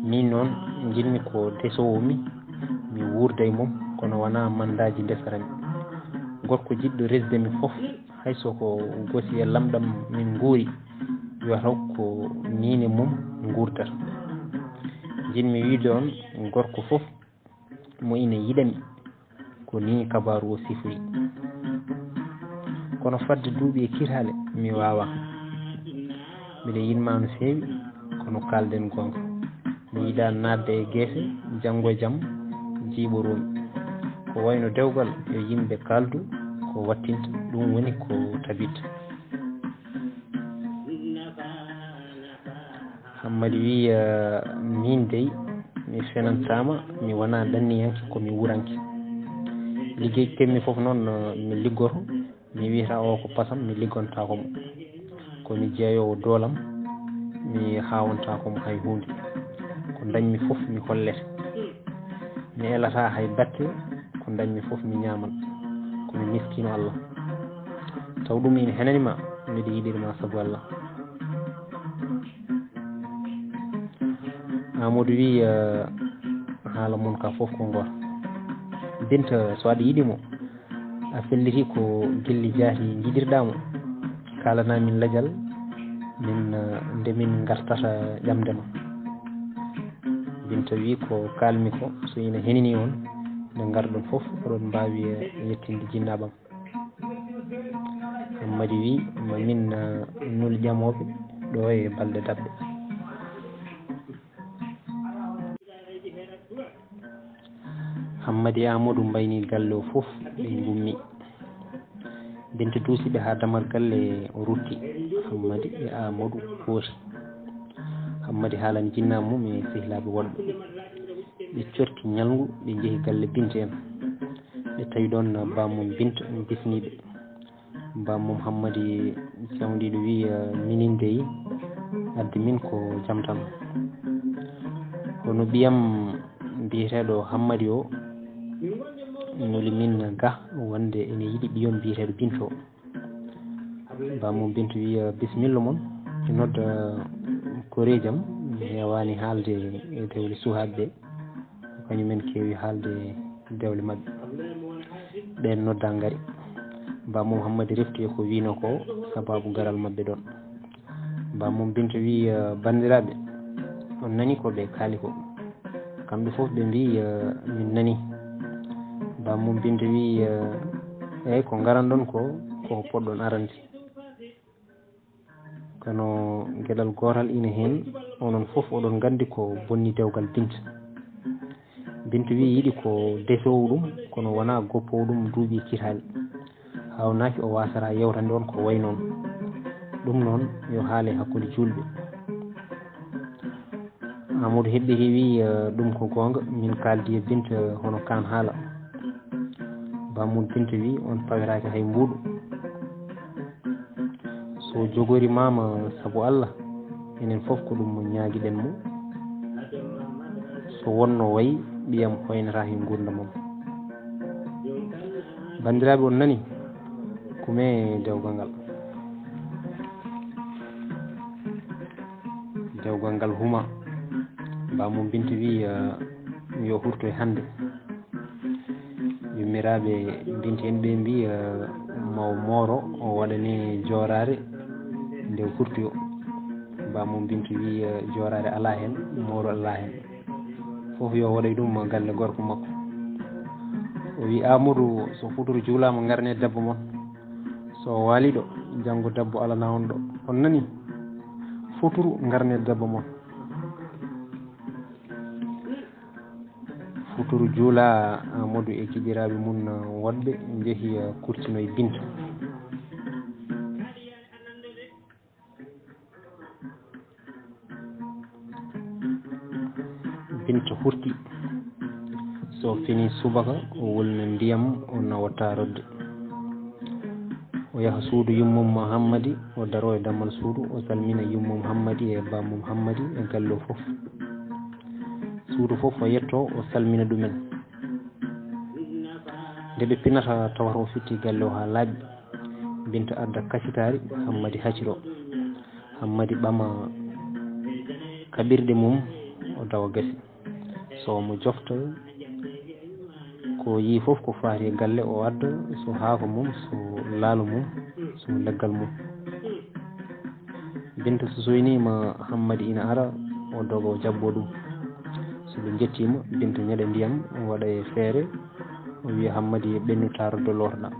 Min noon, njiɗmi ko desoowo mi, mi wuurda e mum, kono wonaa manndaaji ndesara mi. Gorko jiɗɗo resde mi fof, hay so ko gosi e lamɗam min nguuri, wiyata ko miin e mum nguurdata. Njiɗmi wiyde on, gorko fof mo ina yiɗa mi, ko nii kabaaru o sifori. Kono fadde duuɓi e kitaale, mi waawaa. Mbiɗa yiɗ ma no feewi, kono kaalden goonga. Mi yiɗaa naatde e geese, janngo e jam, jiiɓoroo-mi. Ko wayno dewgal, yo yimɓe kaaldu ko wattinta, ɗum woni ko tabittaa. Hammadi wi, eh, miin dey, mi fenantaama, mi wonaa ɗanniyanke, ko mi wuuranke. Liggey keɓmi fof noon, eh, mi liggoto, mi wiyata o ko pasam, mi liggontaako mo. Ko mi jeeyoowo doolam, mi haawantaako mo hay huunde. Ko ndañmi fof, mi hollete. Mi elataa hay batte, ko ndañmi fof mi ñaaman. Ko mi miskiino Allah. Taw ɗum ina henani ma, mbiɗa yiɗiri ma sabu Allah. Amadou wi, eh, haala mon ka fof ko ngoota. Binta, so aɗa yiɗi mo, a felliti ko gilli jaati njiɗirɗa mo. Kaalana min lajal, min, eh, nde min ngartata ƴamde ma. Binta wi, ko kaalmi ko, so ina henini on, nde ngarɗon fof, oɗon mbaawi, eh, yettinde jinnaaɓam. Hammadi wi, ma min, eh, nul ƴamooɓe ɗo e balɗe daɓɓe. Hammadi e Amadou mbayni galle o fof, ɓe ngummi. Binta duusi ɓe haa dammal galle, o rutti. Hammadi e Aamadu kooti. Hammadi haalani jinnaaɓe mum e sehilaaɓe woɗɓe. Ɓe corti ñalngu, ɓe njehi galle Binta en. Ɓe tawi ɗoon bammum Binta bisniiɓe. Bammum Hammadi cawndiiɗo wiyi, "Minin dey, addi min ko jam tan. Kono ɓiyam biyeteeɗo Hammadi o nuli min ga wonde ene yiɗi ɓiyam biyeteeɗo Binta o." Bammum Binta wiyi, "Bisimilla mon, e nodda koreejam, mi heewaani haalde e dewle suhaaɓe ɓe, kañum en keewi haalde dewle maɓɓe." Ɓeen nodda ngari. Bammum Hammadi refti e ko wiynoo ko, sabaabu garal maɓɓe ɗoon. Bammum Binta wiyi, "Banndiraaɓe, on nani ko ɓe kaali ko? Kamɓe fof ɓe mbiyi, eh, min nani." Bammum Binta wiyi, eh, "Eey, ko ngaranɗon ko, ko poɗɗon arande. Kono geɗal gootal ina heen, onon fof oɗon nganndi ko bonni dewgal Binta." Binta wiyi yiɗi ko desoowo ɗum, kono wonaa goppoowo ɗum duuɓi e citaali. Haawnaaki o waasata yewtande on ko wayi noon. Ɗum noon yo haale hakkunde juulɓe. Amadou heɓɓiti wiyi, "Eh, ɗum ko goonga, min kaaldi e Binta hono kaan haala." Bammum Binta wiyi, "On pawetaake hay mbuuɗu. So jogorimaama sabu Allah, enen fof ko ɗum ñaagiɗen mo. So wonno wayi, ɓiyam hoynata he nguurndamam." Banndiraaɓe, on nani? Kume dewgal ngal. Dewgal ngal huma. Bammum Binta wiyi, "Yo hurtoy hannde." Yummiraaɓe Binta en ɓe mbiyi, eh, "Maw mooro o waɗane jooraare nde hurtoyo." Bammum Binta wiyi, eh, "Jooraare alaa heen, mooro alaa heen. Fof yo waɗoy ɗum galle gorko makko." O wiyi, "Amadou, so futuro juulaama, ngarane debbo mon. So o waali ɗo, janngo debbo alana on ɗo. On nani? Futuro ngarane debbo mon." Futuro juulaa, Amadou e giƴiraaɓe mum woɗɓe njehi, eh, kurtinoy Binta. Binta hurti. So fini subaka, o wulna ndiyam, o nawa taarorde. O yaha suudu yummum Hammadi, o daroo e dammal suudu, o salmina yummum Hammadi e bammum Hammadi e galle o fof. Suudu fof o yetto, o salmina ɗumen. Nde ɓe pinata, tawata o fitti galle o haa laaɓi. Binta adda kasitaari, Hammadi haciro. Hammadi ɓama kaɓirɗe mum, o dawa gasi. So omo jofta ko yii fof ko faati e galle, o adda, so haako mum, so laalo mum, so leggal mum. Binta so soyniima Hammadi ina ara, o doga, o jaɓɓo ɗum. So ɓe njettiima, Binta ñaɗa ndiyam, o waɗa e feere, o wiya Hammadi, "Ɓennu taarorde lootoɗaa."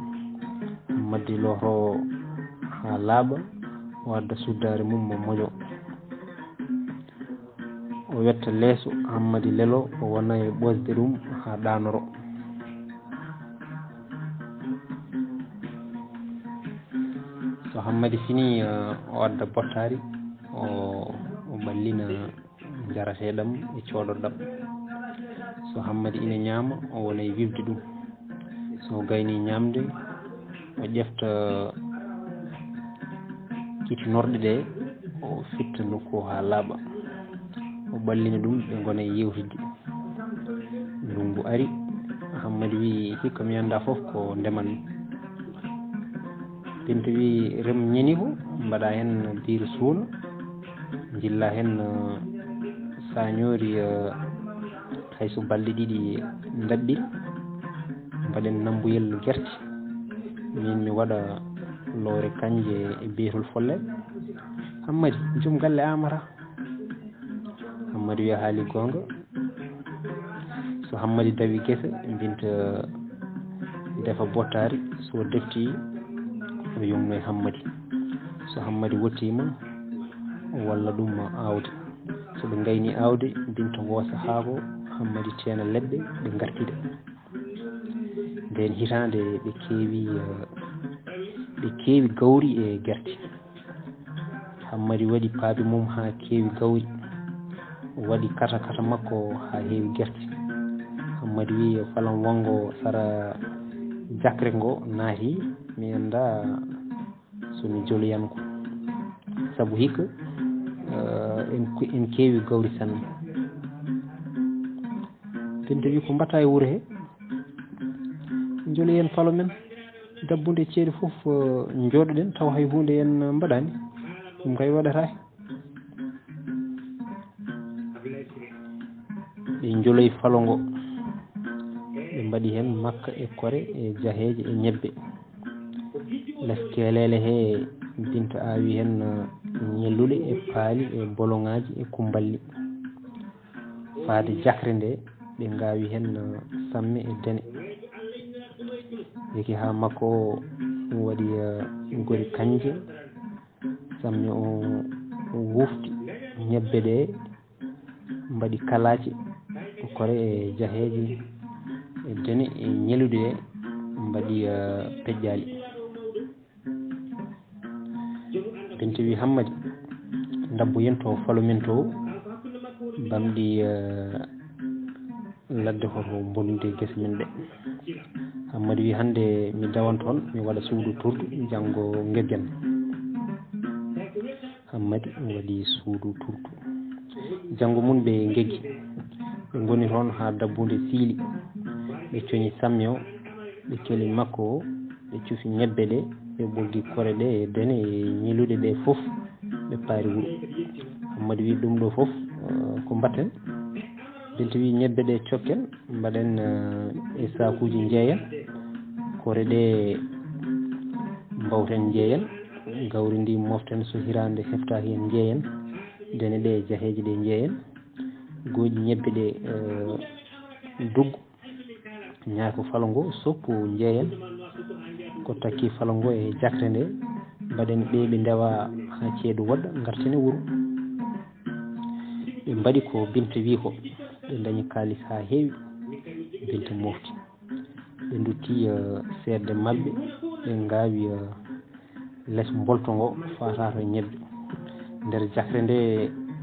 Hammadi looto haa laaɓa, o adda suddaare mum, mo moƴo. O wetta leeso Hammadi lelo, o wona e ɓosde ɗum haa ɗaanoro. So Hammadi fini, eh, o adda bottaari, o, o ɓallina njarateeɗam e cooɗorɗam. So Hammadi ina ñaama, o wona e wiɓde ɗum. So gayni ñaamde, o ƴefta kitinorɗe ɗe, o fitta nokku o haa laaɓa. O ɓallina ɗum, ɓe ngona e yeewtidde. Ndunngu ari, Hammadi wiyi, "Hikka mi anndaa fof ko ndeman mi." Binta wiyi, "Rem ñeni ko, mbaɗa heen biir suuna, njilla heen, eh, saañoori, eh, hay so balɗe ɗiɗi ndaɓɓiri, mbaɗen nammbuyel gerte, miin mi waɗa loore kanje e beetol folle." Hammadi, joom galle Amara. Hammadi wiya, "Haali goonga." So Hammadi dawi gese, Binta defa bottaari, so defti, o yumno e Hammadi. So Hammadi wottiima, o walla ɗum aawde. So ɓe ngayni aawde, Binta woosa haako, Hammadi teena leɗɗe, ɓe ngartida. Ndeen hitaande ɓe keewi, eh, Ɓe keewi gawri e gerte. Hammadi waɗi paabi mum haa keewi gawri. O waɗi kata kata makko haa heewi gerte. Hammadi wiyi, "Falam wonngo sara jakre ngo naati, mi anndaa so mi joloyan ko. Sabu hikka, eh, en ku-, en keewi gawri sanne." Binta wi, "Ko mbaɗata e wuro he? Joloyen falo men. Dabbunde ceeɗu fof, eh, njooɗoɗen taw hay huunde en mbaɗaani. Ɗum kay waɗata he." Ɓe njoloyi falo ngo. Ɓe mbaɗi heen makka e kore e jaheeje e ñebbe. Les keeleele he, Binta aawi heen, eh, ñelluɗe e paali e boloŋaaji e kumballi. Faade jakre nde, ɓe ngaawi heen, eh, samme e dene. Yeki haa makko o waɗi, eh, gori kanje, samme o wufti ñebbe ɗe, mbaɗi kalaaci, kore e jaheeji e dene e ñeluɗe, mbaɗi, eh, peƴƴaali. Binta wi, "Hammadi, ndabboyen to falo men to, bamɗi, eh, ladde hoto bonnude gese men ɗe." Hammadi wi, "Hannde mi dawan toon, mi waɗa suudu turdu, janngo ngeggen." Hammadi waɗi suudu turdu. Janngo mum ɓe ngeggi. Ɓe ngoni toon haa dabbunde siili. Ɓe coñi samme o, ɓe keli makko o, ɓe cufi ñebbe ɗe, ɓe ɓoggi kore ɗe e dene e ñiluɗe ɗe fof, ɓe paari wuro. Hammadi wi, "Ɗum ɗo fof, eh, ko mbaɗten?" Binta wi, "Ñebbe ɗe cokken, mbaɗen, eh, e saakuuji njeeyen, kore ɗe mbawten njeeyen, gawri ndi moften so hiraande heftaaki en njeeyen, dene ɗe e jaheeje ɗe njeeyen, gooƴi ñebbe ɗe, eh, duggo, ñaako falo ngo soppo njeeyen, ko takki falo ngo e jakre nde, mbaɗen ɓeeɓi ndewa haa ceeɗu woɗɗa, ngarten e wuro." Ɓe mbaɗi ko Binta wi ko, ɓe ndañi kaalis haa heewi, Binta mofti. Ɓe ndutti, eh, seedde maɓɓe, ɓe ngaawi, eh, les mbolto ngo faata to ñebbe. Nder jakre nde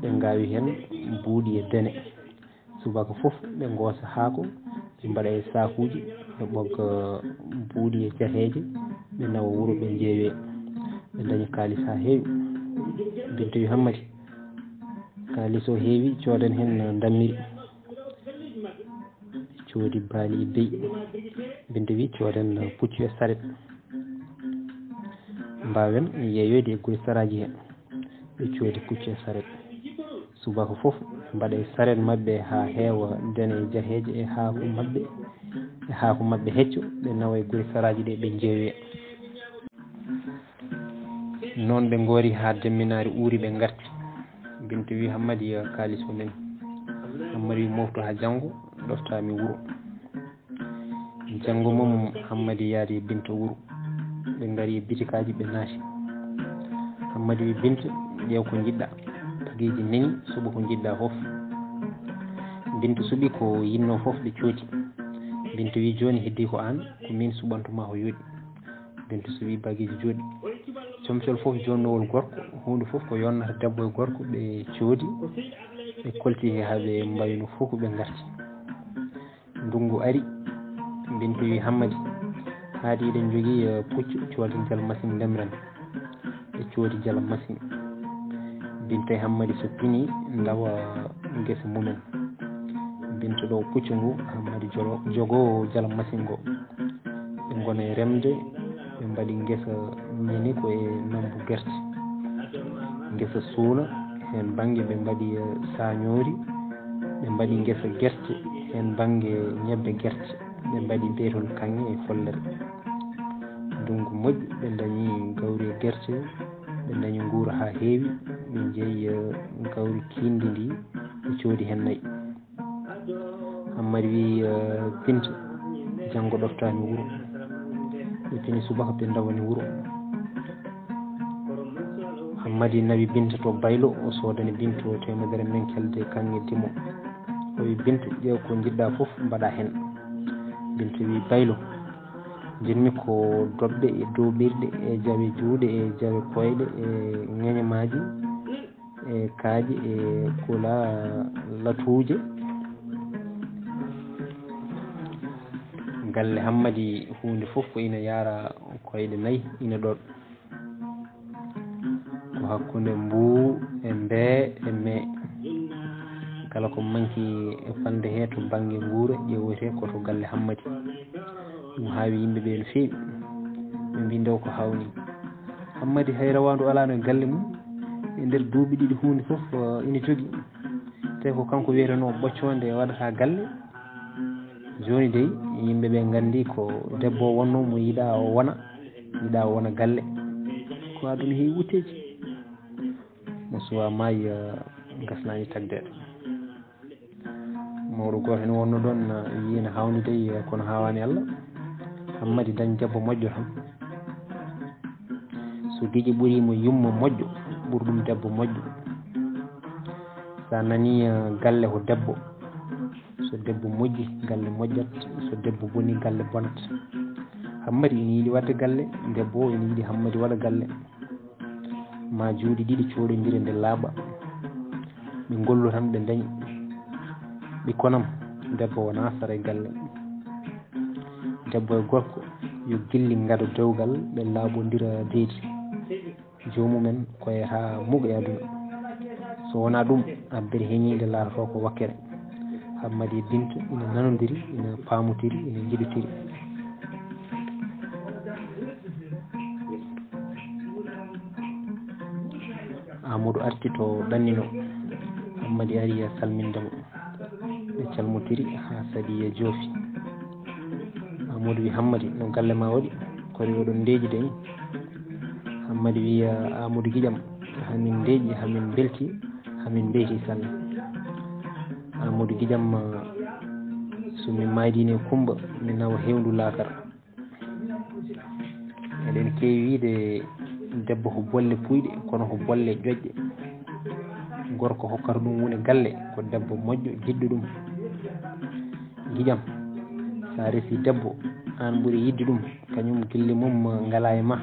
ɓe ngaawi heen buuɗi e dene. Subaka fof ɓe ngoosa haako, ɓe mbaɗa e saakuuji, ɓe ɓogga buuɗi e jaheeje, ɓe nawa wuro, ɓe njeewe. Ɓe ndañi kaalis haa heewi. Binta wi, "Hammadi, kaalis o heewi, cooden heen ndammiri." Ɓe coodi baali e beyi. Binta wi, "Cooden puccu e saret. Mbaawen yeeyoyde e gure saraaji he." Ɓe coodi puccu e saret. Subaka fof, ɓe mbaɗa e saret maɓɓe haa heewa dene e jaheeje e haako maɓɓe, e haako maɓɓe hecco, ɓe nawa e gure saraaji ɗe, ɓe njeewe. Noon ɓe ngoori haa demminaari uuri, ɓe ngarti. Binta wi, "Hammadi, kaalis o nani." Hammadi wi, "Moftu haa janngo, ɗoftaa mi wuro." Janngo mum, Hammadi yaadi e Binta wuro. Ɓe ngari e bitikaaji, ɓe naati. Hammadi wi, "Binta, ƴeew ko njiɗɗaa." Bagiiji nani, suɓu ko njiɗɗaa fof. Binta suɓi ko yinnoo fof, ɓe coodi. Binta wi, "Jooni heddii ko aan, ko miin suɓantu maa ko yooɗi." Binta suɓi bagiiji jooɗi. Comcol fof jonnowol gorko, huunde fof ko yonnata debbo e gorko, ɓe coodi, ɓe kolti he haa ɓe mbayno fof, ɓe ngarti. Ndunngu ari, Binta wi, "Hammadi, haadi eɗen njogii, eh, puccu, cooden jala masiŋ ndemren." Ɓe coodi jala masiŋ. Binta e Hammadi so pini ndawa ngesa mumen. Binta ɗo puccu ngu, Hammadi jolo-, jogoo jala masiŋ ngo. Ɓe ngona e remde, ɓe mbaɗi ngesa ñini ko e nambu gerte. Ngesa suuna, heen bannge ɓe mbaɗi, eh, saañoori, ɓe mbaɗi ngesa gerte, heen bannge ñebbe gerte, ɓe mbaɗi bee toon kaŋŋe e follere. Ndunngu moƴƴi, ɓe ndañi gawri e gerte, ɓe ndañi nguura haa heewi, ɓe njeyi, eh, gawri kiinndiindi, ɓe coodi heen nayi. Hammadi wi, eh, "Binta, janngo ɗoftaa mi wuro." Ɓe pini subaka, ɓe ndawani wuro. Hammadi nawi Binta to Baylo, o soodani Binta o teemedere menkelde kaŋŋe dimo. O wi, "Binta, ƴeew ko njiɗɗaa fof, mbaɗaa heen." Binta wi, "Baylo, Njiɗmi ko doɓɓe e doobirɗe e jawe juuɗe e jawe koyɗe e ŋeñamaaji e kaaƴe e kula latuuje. Galle Hammadi huunde fof ko ina yaara koyɗe nayi ina ɗoon. Ko hakkunde mbuu e mbee e mee. Kala ko manki e fande hee to bannge nguura ƴeewetee ko to galle Hammadi. Ɗum haawi yimɓe ɓee no feewi. Ɓe mbii ndew ko haawnii. Hammadi hay rawaandu alaano e galle mum. E nder duuɓi ɗiɗi huunde fof ina jogii. Te ko kanko wiyetenoo ɓoccoonde waɗata galle. Jooni dey yimɓe ɓee nganndi ko debbo wonnoo mo yiɗaa o wona, yiɗaa o wona galle. Ko aduna heewi wutteeji. Mo suwaa maayi gasnaani tagdeede. Mawɗo gooto heen wonnoo ɗoon wii ene haawnii dey kono haawaani Alla. Hammadi dañ debbo moƴƴo tan. So giƴo ɓurii mo yumma moƴƴo ɓuri ɗum debbo moƴƴo. So a nanii galle ko debbo. So debbo moƴƴi galle moƴƴat. So debbo bonii galle bonat. Hammadi ina yiɗi waɗde galle. Debbo o ina yiɗi Hammadi waɗa galle. Ma juuɗe ɗiɗi cooɗondira nde laaɓa. Ɓe ngollo tan ɓe ndañi ɓikkon am. Debbo wonaa sara e galle. Debbo e gorko yo gilli ngada dewgal ɓe laaɓondira deedi. Joomumen ko e haa muɓe aduna. So wonaa ɗum abbere heñiinde laatotoo ko wakkere. Hammadi e Binta ina nanondiri, ina paamotiri, ina njiɗotiri. Amadou arti to ɗannino. Hammadi ari salminde mo. Ɓe calmotiri haa Sadiya joofi. Amadou wi Hammadi no galle ma waɗi? Kori oɗon ndeeƴi de ni. Hammadi wi Amadou giƴam hamin ndeeƴi hamin mbelti. Hamin mbeyti sanne. Amadou giƴam ma so mi maydini e Kumba mi nawa hewndu laakara. Eɗen keewi wiide debbo ko bolle puyɗe kono ko bolle ƴoƴƴe. Gorko hokkata ɗum woni galle ko debbo moƴƴo jiɗɗo ɗum. Giƴam sa resi debbo an ɓuri yidde ɗum kañum gille mum ngala e ma.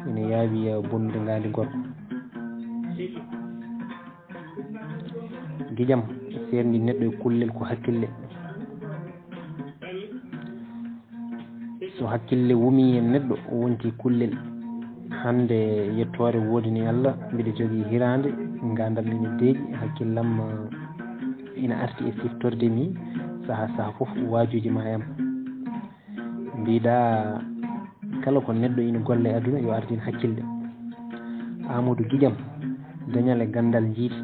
Ina yaawi bonnude ngaandi gorko. Giƴam seerndi neɗɗo e kullel ko hakkille. So hakkille wumii e neɗɗo wonti kullel. Hannde yettoore woodani Alla mbiɗa jogii hiraande ngaandal ina deeƴi hakkillam ina arti e siftorde mi saha saha fof waajuuji ma e am. Mbiɗa kala ko neɗɗo ina golla e aduna yo ardin hakkille. Amadou giƴam dañal e ganndal njiiti,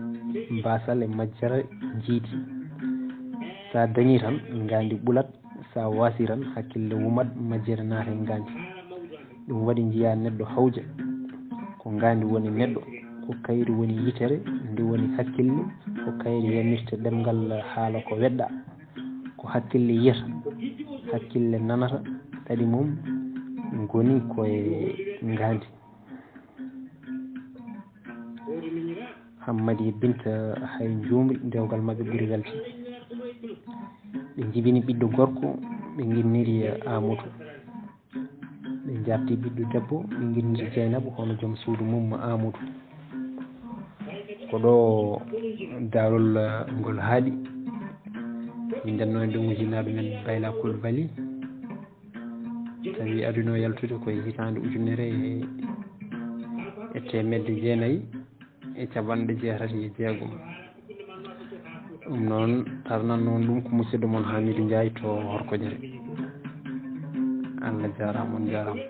baasal e majjere njiiti. Sa dañi tan ngaandi ɓulat, sa waasi tan hakkille wumat majjere naata e ngaandi. Ɗum waɗi njiya neɗɗo hawja ko ngaandi woni neɗɗo, ko kayri woni yitere, ndi woni hakkille, ko kayri yamirta ɗemngal haala ko weɗɗa. Ko hakkille yiyata, hakkille nanata, ɗaɗi mum ngoni ko e ngaandi. Hammadi e Binta hay njuumri dewgal maɓɓe ɓuri welde. Ɓe njibini ɓiɗɗo gorko, ɓe nginniri Amadou. Ɓe njarti ɓiɗɗo debbo, ɓe nginniri Dieynaba hono joom suudu mum Amadou. Ko ɗo daarol ngol haaɗi. Min ndenno e ndongu jinaaɗo men Bayla Coulibaly. Tawi aduna o yaltude ko e hitaande ujunere e teemedde jeenayi e capanɗe jeetati e jeegom. Ɗum noon tarnan noon ɗum ko musidɗo mon Hamidou Ndiaye to Horkojere. Allah jaaraama, on jaaraama.